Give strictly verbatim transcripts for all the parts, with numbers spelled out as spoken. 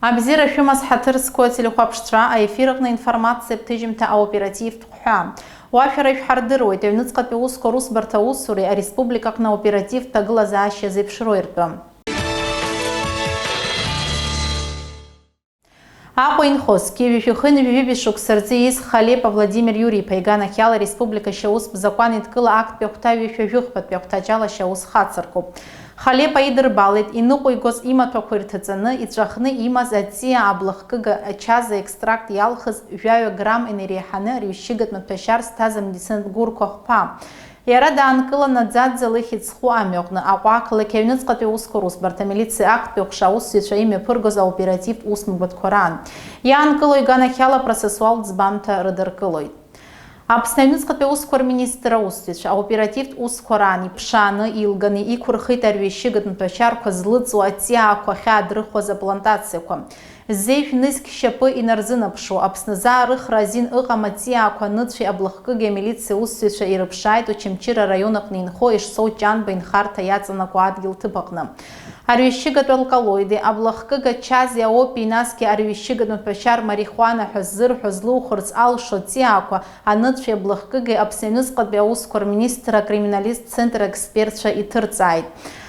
Абзиара шәымаз, ҳаҭыр зқәу ателехәаԥшцәа, аефир аҟны информациатә ҭыжьымҭа аоперативтә хҳәаа. Уа шәара ишәҳардыруеит, аҩныҵҟатәи аусқәа русбарҭа аусуреи ареспубликаҟны аоперативтә ҭагылазаашьа зеиԥшроу иртәы. Аҟәа инхо, зқьи жәшәи хынҩажәи жәибжь шықәса рзы ииз Халепа Владимир Иури-иԥа иганахьала ареспублика шьаус закәан еидкыла актәи ахәҭа ҩышәи жәыхԥатәи ахәҭаҷ ала шьаус хацыркуп. Халепа идырбалеит иныҟәигоз имаҭәақәа ирҭаҵаны, иҵәахны имаз аҵиаа аблахкыга ачаза екстракт иалхыз жәаҩа грамм инареиҳаны арҩышьыгатә маҭәашьар зҭаз амедицинатә гәырқәа хԥа. Иара даанкылан аӡаӡа лыхьӡ зху амҩаҟны, Аҟәа ақалақь аҩныҵҟатәи аусқәа русбарҭа амилициа актәи аҟәша аусзуҩцәа имҩаԥыргоз аоперативтә усмҩаԥгатәқәа раан. Иаанкылоу иганахьала апроцессуалтә ӡбамҭа рыдыркылоит. Аԥсны аҩныҵҟатәи аусқәа рминистр аусзуҩцәа аоперативтә усқәа раан иԥшааны, илганы иқәырхит арҩышьыгатә маҭәашьарқәа злыҵуа аҵиаақәа ахьаадрыхуаз аплантациақәа. Зежә нызқь шьапы инарзынаԥшуа, Аԥсны заарыхра азин ыҟам аҵиаақәа аныцәеи аблахкыгеи амилициа усзуҩцәа ирыԥшааит Очамчыра араион аҟны инхо Ешсоу Ҷанба инхарҭа иаҵанакуа адгьыл ҭыԥ аҟны. Арҩышьыгатә алкалоиди, аблахкыга ачази аопии, насгьы арҩышьыгатә маҭәашьар марихуана ҳәа ззырҳәо злухырц алшо аҵиаақәа аныцәеи аблахкыгеи Аԥсны аҩныҵҟатәи аусқәа рминистр акриминалисттә центр аекспертцәа иҭырҵааит.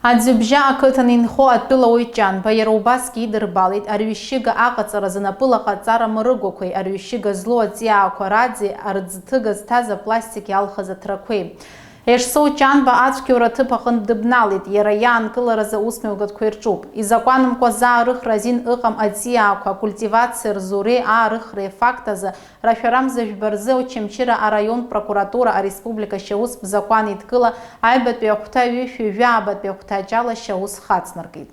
Аӡҩыбжьа ақыҭан инхо атәылауаҩ Ҷанба иара убасгьы идырбалеит арҩышьыга аҟаҵаразы напыла ҟаҵара марыгәақәеи арҩышьыга злоу аҵиаақәа раӡи арӡҭыга зҭаз апластик иалхыз аҭрақәеи. Ешсоу Ҷанба ацәгьоура аҭыԥ аҟынтә дыбналеит, иара иаанкыларазы аусмҩаԥгатәқәа ирҿуп. Изакәанымкәа заарыхра азин ыҟам аҵиаақәа акультивациа рзуреи аарыхреи афакт азы Рашәарамза жәба рзы Очамчыра араион прокуратура ареспублика шьаус закәан еидкыла аҩбатәи ахәҭа ҩышәи жәаабатәи ахәҭаҷ ала шьаус хацнаркит.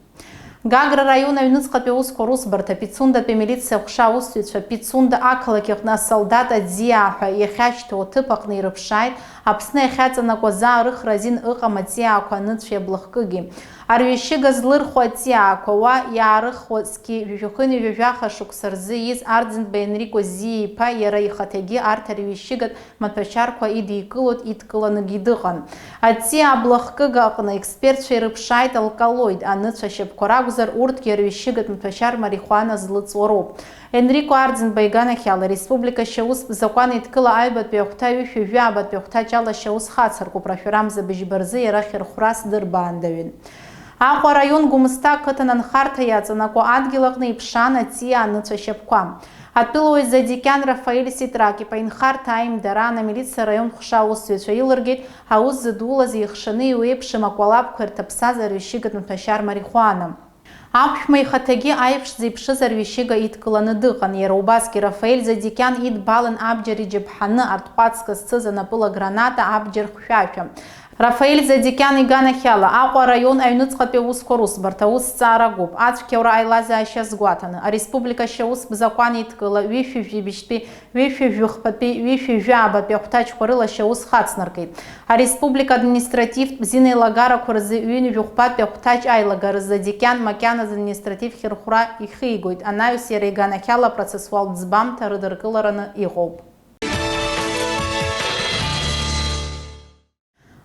Гагра раион аҩныҵҟатәи аусқәа русбарҭа Пицундатәи амилициа аҟәша аусзуҩцәа Пицунда ақалақь аҟны асолдаҭ аӡиаа ҳәа иахьашьҭоу аҭыԥ аҟны ирыԥшааит Аԥсны иахьаҵанакуа заарыхра азин ыҟам аҵиаақәа аныцәеи аблахкыги. Арҩышьыга злырхуа аҵиаақәа уа иаарыхуа зқьи жәшәи хынҩажәи жәаха шықәса рзы ииз Арӡынба Енрико Зиа-иԥа иара ихаҭагьы арҭ арҩышьыгатә маҭәашьарқәа идикылоит, идкыланыгьы дыҟан. Аҵиаа аблахкыга аҟны експертцәа ирыԥшааит алкалоид аныцәа шьапқәа ракәзар, урҭгьы арҩышьыгатә маҭәашьар марихуана злыҵуа роуп. Енрико Арӡынба иганахьала, ареспублика шьаус закәан еидкыла аҩбатәи ахәҭа ҩышәи жәаабатәи ахәҭаҷ ала шьаус хацыркуп, рашәарамза быжьба рзы иара хьырхәрас дырбаандаҩын. Аҟәа араион Гәымсҭа ақыҭан анхарҭа иаҵанакуа адгьыл аҟны иԥшаан аҵиаа аныцәа шьапқәа. Атәылауаҩ Задикьан Рафаель Ситрак-иԥа инхарҭа аимдараан амилициа араион ҟәша аусзуҩцәа илыргеит аус зыдулаз еихшаны иуеиԥшым акәалаԥқәа ирҭаԥсаз арҩышьыгатә маҭәашьар марихуана. Аԥшәма ихаҭагьы аиԥш зеиԥшыз арҩышьыга идкыланы дыҟан, иара убасгьы Рафаель Задикьан идбалан абџьар иџьаԥҳаны, арҭҟәацга зцыз анапыла граната абџьар хьшәашәа. Рафаель Задикьан иганахьала, Аҟәа араион аҩныҵҟатәи аусқәа русбарҭа аусҭҵаара агәыԥ, ацәгьаура аилазаашьа азгәаҭаны, ареспублика шьаус закәан еидкыла ҩышәи жәибжьтәи ҩышәи жәыхԥатәи, ҩышәи жәаабатәи ахәҭаҷқәа рыла шьаус хацнаркит. Ареспублика административтә зинеилагарақәа рзы ҩынҩажәи хәбатәи ахәҭаҷ аилагара Задикьан макьаназы административ хьырхәра ихигоит, анаҩс иара иганахьала процессуалтә ӡбамҭа рыдыркылараны иҟоуп.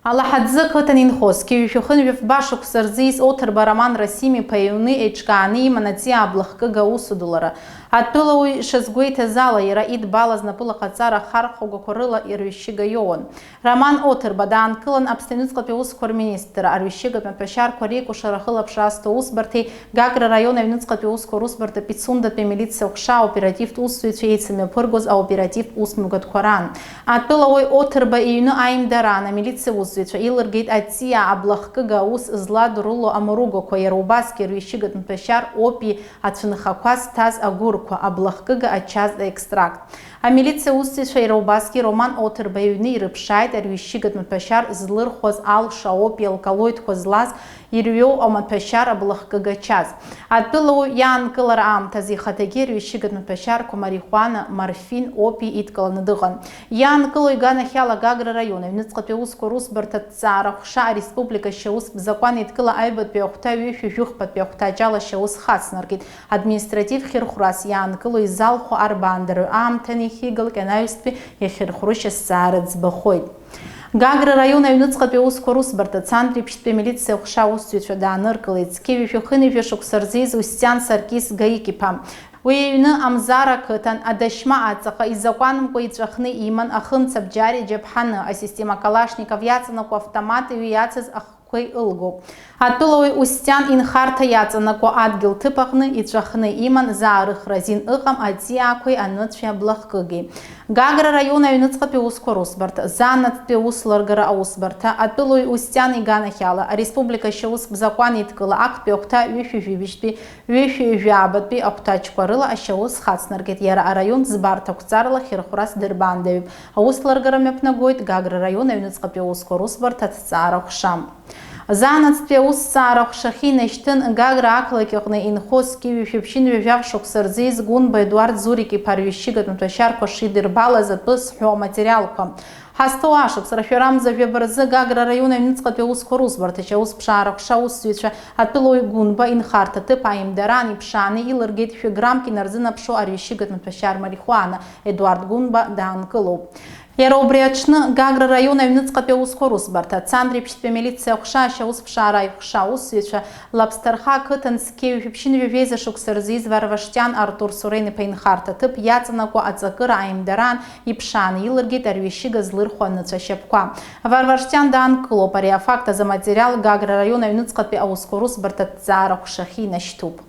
Алаҳаӡы ақыҭан инхоз, зқьи жәшәи хынҩажәи фба шықәса рзы ииз Оҭырба Роман Расим-иԥа иҩны еиҿкааны иман аҵиаа аблахкыга аусудулара. Атәылауаҩ ишазгәеиҭаз ала, иара идбалаз напыла ҟаҵара ахархәагақәа рыла ирҩышьыга иоуан. Роман Оҭырба даанкылан Аԥсны аҩныҵҟатәи аусқәа рминистр, арҩышьыгатә маҭәашьарқәа реикәыршара ахылаԥшра азҭо аусбарҭеи Гагра араион аҩныҵҟатәи аусқәа русбарҭа Пицундатәи амилициа ҟәша аоперативтә усзуҩцәа еицымҩаԥыргоз аоперативтә усмҩаԥгатәқәа раан. Атәылауаҩ Оҭырба иҩны аимдараан амилициа усзуҩцәа илыргеит аҵиаа аблахкыга аус зладу рылоу амаругақәа, иара убасгьы рҩышьыгатә маҭәашьар опи ацәынхақәа зҭаз агәырқәа, аблахкыга ачаз аекстракт. Амилициа усзуҩцәа иара убасгьы Роман Оҭырба иҩны ирыԥшааит арҩышьыгатә маҭәашьар злырхуаз алша, опи алкалоидқәа злаз ирҩоу амаҭәашьар аблахкыга ачаз. Атәылауаҩ иаанкылара аамҭазы ихаҭагьы арҩышьыгатә маҭәашьарқәа марихуана, морфин, опи идкыланы дыҟан. Иаанкылоу иганахьала Гагра раион аҩныҵҟатәи аусқәа русбарҭа аҭҵаара ҟәша ареспублика шьаус закәан еидкыла аҩбатәи ахәҭа ҩышәи жәыхԥатәи ахәҭаҷ ала шьаус хацнаркит, административ хьырхәрас иаанкыло изалху арбаандараҩ аамҭаны ихигалак анаҩстәи ихьырхәрышьа зҵаара ӡбахоит. Гагра раион аҩныҵҟатәи аусқәа русбарҭа Цандрыԥшьтәи амилициа аҟәша аусзуҩцәа дааныркылеит, зқьи жәшәи хынҩажәи шықәса рзы ииз Устиан Саркис Гаикиԥа. Уи иҩны Амзара ақыҭан, адашьма аҵаҟа, изакәанымкәа иҵәахны иман ахымцабџьари џьаԥҳаны, асистема Калашников иаҵанакуа автомати уи иацыз ахқәеи ылгоуп. Атәылауаҩ Устиан инхарҭа иаҵанакуа адгьыл ҭыԥ аҟны иҵәахны иман, заарыхра азин ыҟам аҵиаақәеи аныцәеи аблахкыгеи. Гагра раион аҩныҵҟатәи аусқәа русбарҭа, заанаҵтәи аусеилыргара аусбарҭа, атәылауаҩ Устиан иганахьала, ареспублика ашьаус закәан еидкыла актәи ахәҭа ҩышәи жәибжьтәи, ҩышәи жәабатәи ахәҭаҷқәа рыла ашьаус хацнаргеит, иара араион ӡбарҭа ақәҵарала хьырхәрас дырбаандаҩуп. Аусеилыргара мҩаԥнагоит Гагра раион аҩныҵҟатәи аусқәа русбарҭа аҭҵаара ҟәша. Заанаҵтәи аусҭҵаара аҟәшахьы инашьҭын Гагра ақалақь аҟны инхо зқьи жәшәи ԥшьынҩажәи жәаф шықәса рзы ииз Гәынба Едуард Зурик-иԥа арҩышьыгатә маҭәашьарқәа шидырбалаз атәы зҳәо аматериалқәа. Ҳазҭоу ашықәс рашәарамза жәаба рзы Гагра араион аҩныҵҟатәи аусқәа русбарҭа ашьаусԥшаара аҟәша аусзуҩцәа атәылауаҩ Гәынба инхарҭа ҭыԥ аимдараан иԥшааны илыргеит шәы граммк инарзынаԥшуа арҩышьыгатә маҭәашьар марихуана. Едуард Гәынба даанкылоуп. Иара убри аҽны Гагра раион аҩныҵҟатәи аусқәа русбарҭа, Цандрыԥшьтәи амилициа аҟәша ашьаусԥшаара аҟәша аусзуҩцәа Лаԥсҭарха ақыҭан зқьи жәшәи ԥшьынҩажәи жәеиза шықәса рзы ииз Варваштиан Артур Сурен-иԥа инхарҭа ҭыԥ иаҵанакуа аҵакыра аимдараан иԥшааны илыргеит арҩышьыга злырхуа аныцәа ашьапқәа. Варваштиан даанкылоуп, ари афакт азы аматериал Гагра раион аҩныҵҟатәи аусқәа русбарҭа аҭҵаара аҟәшахьы инашьҭуп.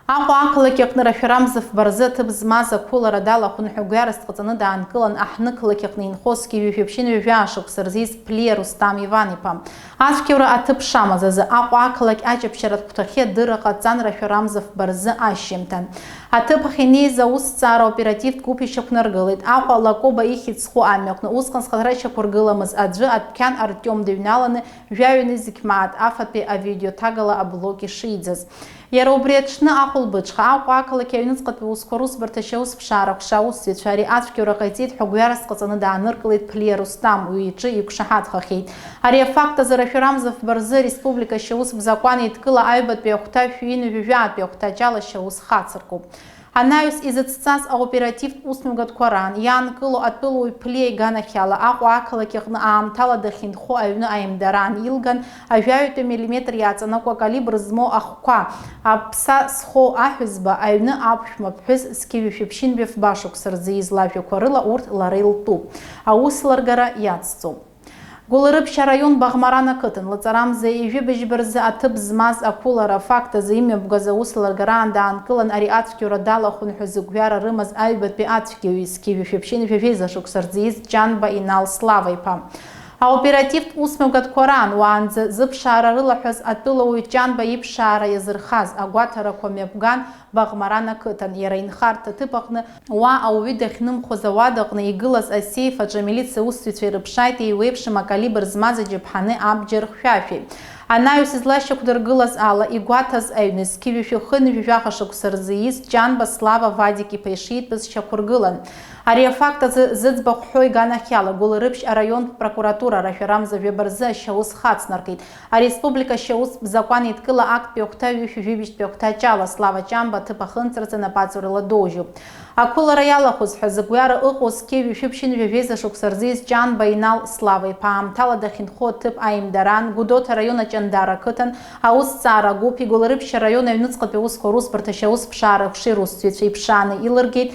Аҟәа ақалақь аҟны рашәарамза фба рзы аҭыԥ змаз ақәылара далахәын ҳәа гәҩарас дҟаҵаны даанкылан аҳҭнықалақь аҟны инхо зқьи жәшәи ԥшьынҩажәи жәаа шықәса рзы ииз Ԥлиа Рустам Иван-иԥа. Ацәгьоура аҭыԥ шамаз азы Аҟәа ақалақь аҷаԥшьаратә хәҭахьы адырра ҟаҵан рашәарамза фба рзы ашьжьымҭан. Аҭыԥ ахь инеиз аусҭҵаара оперативтә гәыԥ ишьақәнаргылеит Аҟәа Лакоба ихьӡ зху амҩаҟны, усҟан зхаҭара ишьақәыргыламыз аӡәы адәқьан Артиом дыҩналаны, жәаҩа нызқь мааҭ афатәи авидеоҭагала аблок ишиӡаз. Иара убри аҽны ахәылбыҽха Аҟәа ақалақь аҩныҵҟатәи аусқәа русбарҭа ашьаусԥшаара аҟәша аусзуҩцәа ари ацәгьоура ҟаиҵеит ҳәа гәҩарас дҟаҵаны дааныркылеит Ԥлиа Рустам, уи иҿы иқәшаҳаҭхахьеит. Ари афакт азы рашәарамза фба рзы ареспублика ашьаус закәан еидкыла аҩбатәи ахәҭа шәи ҩынҩажәи жәаатәи ахәҭаҷ ала ашьаус хацыркуп. Анаҩс изыцҵаз аоперативтә усмҩаԥгатәқәа раан иаанкылоу атәылауаҩ Ԥлиа иганахьала Аҟәа ақалақь аҟны аамҭала дахьынхо аҩны аимдараан илган ажәаҩатәи миллиметр иаҵанакуа акалибр змоу ахқәа, аԥса зхоу аҳәызба, аҩны аԥшәма ԥҳәыс зқьи жәшәи ԥшьынҩажәи фба шықәса рзы ииз лажәақәа рыла урҭ лара илтәуп. Аусеилыргара иацҵоуп. Гәылрыԥшь араион Баӷмаран ақыҭан лаҵарамза ҩажәи быжьба рзы аҭыԥ змаз ақәылара афакт азы имҩаԥгаз аусеилыргараан даанкылан ари ацәгьоура далахәын ҳәа зыгәҩара рымаз аҩбатәи ацәгьаҩи зқьи жәшәи ԥшьынҩажәи жәеиза шықәса рзы ииз Ҷанба Инал Слава-иԥа. Аоперативтә усмҩаԥгатәқәа раан уаанӡа зыԥшаара рылаҳәаз атәылауаҩ Ҷанба иԥшаара иазырхаз агәаҭарақәа мҩаԥган Баӷмаран ақыҭан, иара инхарҭа ҭыԥ аҟны уа ауаҩы дахьнымхоз ауада аҟны игылаз асеиф аҿы амилициа усзуҩцәа ирыԥшааит еиуеиԥшым акалибр змаз аџьаԥҳани абџьар хьшәашәеи. Анаҩс излашьақәдыргылаз ала, игәаҭаз аҩны зқьи жәшәи хынҩажәи жәаха шықәса рзы ииз Ҷанба Слава Вадик-иԥа ишиитәыз шьақәыргылан. Ари афакт азы зыӡбахә ҳәоу иганахьала Гәылрыԥшь араионтә прокуратура рашәарамза жәаба рзы ашьаус хацнаркит. Ареспублика ашьаус закәан еидкыла актәи ахәҭа ҩышәи жәибжьтәи ахәҭаҷ ала Слава Ҷанба аҭыԥ ахынҵрацы анапаҵаҩрала доужьуп. Ақәылара иалахәыз ҳәа зыгәҩара ыҟоу зқьи жәшәи ԥшьынҩажәи жәеиза шықәса рзы ииз Ҷанба Инал Слава-иԥа аамҭала дахьынхо аҭыԥ аимдараан Гәдоуҭа араион Аҷандара ақыҭан аусҭҵаара агәыԥи Гәылрыԥшь араион аҩныҵҟатәи аусқәа русбарҭа ашьаусԥшаара аҟәшеи русзуҩцәа иԥшааны илыргеит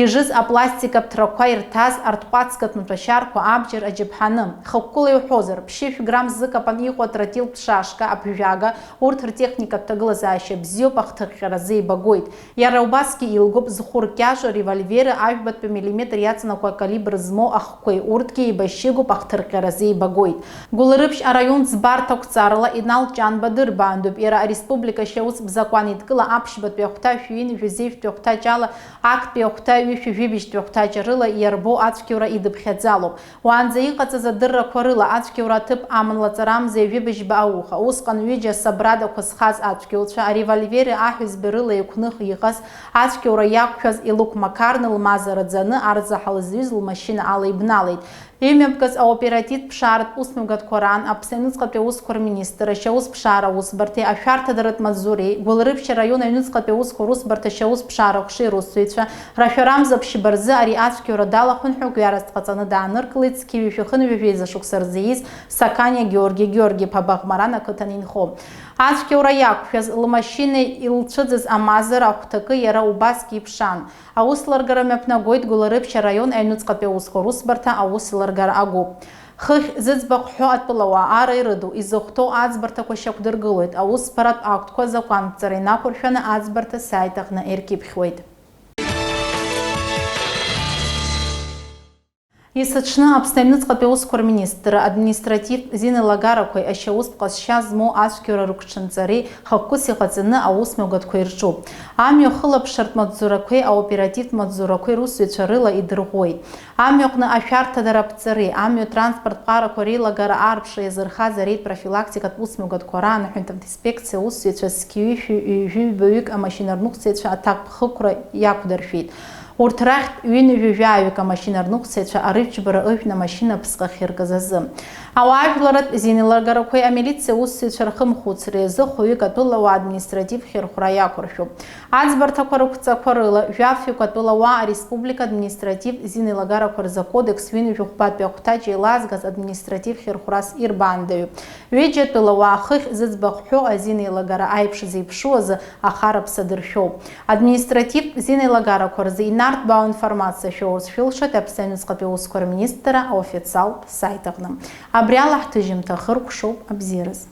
ижыз апластикатә ҭрақәа ирҭаз арҭҟәацгатә маҭәашьарқәа абџьар аџьаԥҳаны. Хықәкыла иуҳәозар, ԥшьышә грамм зыкапан иҟоу атротилтә шашка, аԥжәага, урҭ ртехникатә ҭагылазаашьа бзиоуп, ахҭырҟьаразы еибагоит. Иара убасгьы илгоуп зхәы ркьаҿу аревольвери, ажәбатәи миллиметр иаҵанакуа акалибр змоу ахқәеи, урҭгьы еибашьыгоуп, ахҭырҟьаразы еибагоит. Гәылрыԥшь араион ӡбарҭа ақәҵарала Инал Ҷанба дырбаандоуп, иара ареспублика ашьаус закәан еидкыла аԥшьбатәи ахәҭа шәи ҩынҩажәи жәеизатәи ахәҭаҷ ала актәи ахәҭа ҩышәи жәибжьтәи ахәҭаҷ рыла иарбоу ацәгьоура идыԥхьаӡалоуп. Уаанӡа иҟаҵаз адыррақәа рыла ацәгьоура аҭыԥ аман лаҵарамза ҩажәи быжьба ауха, усҟан ҩыџьа асабрадақәа зхаз ацәгьоуцәа аревольвери аҳәызба рыла иқәных иҟаз ацәгьоура иақәшәаз илықәмақарны, лмазара ӡаны, арзаҳал зҩыз лмашьына ала ибналеит. Имҩаԥгаз аоперативтә ԥшааратә усмҩаԥгатәқәа раан Аԥсны аҩныҵҟатәи аусқәа рминистр, ашьаусԥшаара аусбарҭеи ашәарҭадаратә маҵзуреи, Гәылрыԥшьа араион аҩныҵҟатәи аусқәа русбарҭа ашьаусԥшаара аҟәшеи русзуҩцәа, рашәарамза ԥшьба рзы ари ацәгьоура далахәын ҳәа гәҩарас дҟаҵаны дааныркылеит зқьи ҩажәи хынҩажәи жәеиза шықәса рзы ииз Сақаниа Георги Георги-иԥа Баӷмаран ақыҭан инхо. Ацәгьоура иақәшәаз лмашьына илцәыӡыз амазара ахәҭакы иара убасгьы иԥшаан. Аусеилыргара мҩаԥнагоит Гәылрыԥшьа араион аҩныҵҟатәи аусқәа русбарҭа аусеилыргара агәыԥ. Хыхь зыӡбахә ҳәо атәылауаа ара ирыду, изыхәҭоу аӡбарҭақәа шьақәдыргылоит, аусԥаратә актқәа азакәанԥҵара инақәыршәаны аӡбарҭа асаит аҟны иркьыԥхьуеит. Есыҽны Аԥсны аҩныҵҟатәи аусқәа рминистр административтә зинеилагарақәеи ашьаустә ҟазшьа змоу ацәгьоура рыгәҽанҵареи хықәкыс иҟаҵаны аусмҩаԥгатәқәа ирҿуп. Амҩа ахылаԥшратә маҵзурақәеи аоперативтә маҵзурақәеи русзуҩцәа рыла идырӷәӷәеит. Амҩаҟны ашәарҭадара аԥҵареи, амҩа транспорттә ҟарақәа реилагара аарԥшра иазырхаз ареид профилактикатә усмҩаԥгатәқәа раан аҳәынҭавтә инспекциа аусзуҩцәа зқьи ҩышәи ҩажәи ҩбаҩык амашьынарныҟәцаҩцәа аҭакԥхықәра иақәдыршәеит. Урҭ рахьтә ҩынҩажәи жәаҩык амашьынарныҟәцаҩцәа арыжәтә џьбара ыжәны амашьына аԥсҟы ахьыргаз азы. Ауаажәларратә зинеилагарақәеи амилициа аусзуҩцәа рхымхәыцреи азы хәҩык атәылауаа административ хьырхәра иақәыршәуп. Аӡбарҭақәа рықәҵақәа рыла, жәафҩык атәылауаа ареспублика административ зинеилагарақәа рзы акодекс ҩынҩажәи хәбатәи ахәҭаҷ еилазгаз административ хьырхәрас ирбаандаҩуп. Ҩыџьа атәылауаа хыхь зыӡбахә ҳәо азинеилагара аиԥш зеиԥшу азы ахараԥса дыршәоуп. Административтә зинеилагарақәа рзы инарҭбаау информациа шәоурц шәылшоит Аԥсны аҩныҵҟатәи аусқәа рминистрра аофициалтә саит аҟны. Абри ала ҳҭыжьымҭа ахыркәшоуп. Абзиараз.